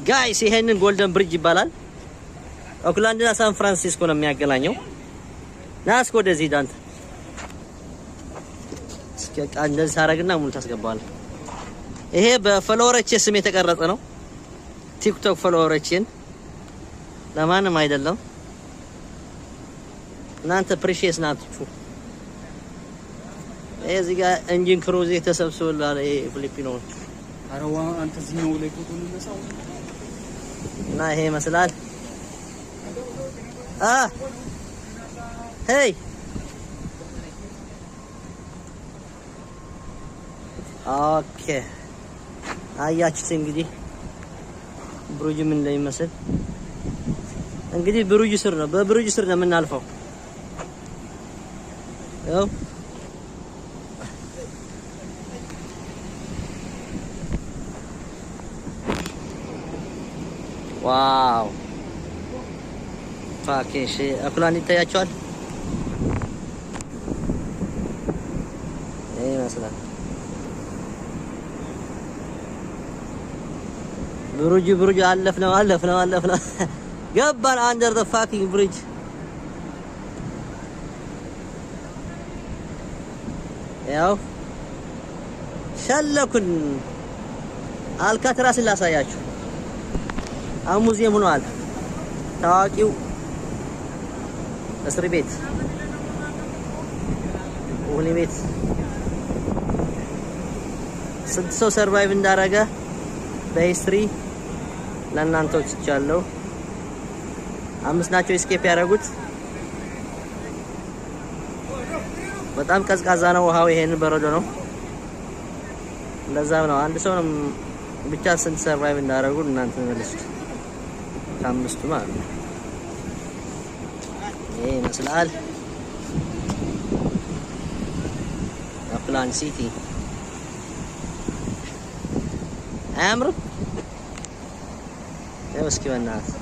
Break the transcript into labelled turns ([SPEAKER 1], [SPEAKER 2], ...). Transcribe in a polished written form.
[SPEAKER 1] Guys፣ ይሄንን Golden Bridge ይባላል። ኦክላንድና ሳን ፍራንሲስኮ ነው የሚያገናኘው። ና እስኪ ወደዚህ ዳንተ፣ እስኪ በቃ እንደዚህ ታረግና ሙሉ ታስገባዋለህ። ይሄ በ follower ኦቼ ስም የተቀረጸ ነው። ቲክቶክ follower ኦቼን፣ ለማንም አይደለም። እናንተ precious ናችሁ። ይሄ እዚህ ጋር engine crew ተሰብስበላል። ይሄ ፊሊፒኖች
[SPEAKER 2] አረዋ አንተ እዚህኛው ላይ ፎቶ እንነሳው።
[SPEAKER 1] እና ይሄ ይመስላል። Hey, okay፣ አያችሁት እንግዲህ ብሩጅ ምን እንደሚመስል። እንግዲህ ብሩጅ ስር ነው፣ በብሩጅ ስር ነው የምናልፈው። ያው wow, fucking shit፣ ኦክላንድ ይታያቸዋል። ይሄ ይመስላል ብሩጅ። ብሩጅ አለፍነው፣ አለፍነው፣ አለፍነው፣ ገባን under the fucking bridge። ያው ሸለኩን። አልካትራስን ላሳያችሁ። አሁን ሙዚየም ሆኗል። ታዋቂው እስር ቤት፣ ወህኒ ቤት፣ ስንት ሰው survive እንዳደረገ በ history ለእናንተ ትቻለሁ። አምስት ናቸው escape ያደረጉት። በጣም ቀዝቃዛ ነው ውሃው። ይሄንን በረዶ ነው። እንደዛም ነው። አንድ ሰው ነው ብቻ ስንት survive እንዳደረጉ እናንተ መልሱት። ከአምስቱ ማለት ነው። ይሄ ይመስላል ኦክላንድ city። አያምርም? ይኸው እስኪ በእናትህ።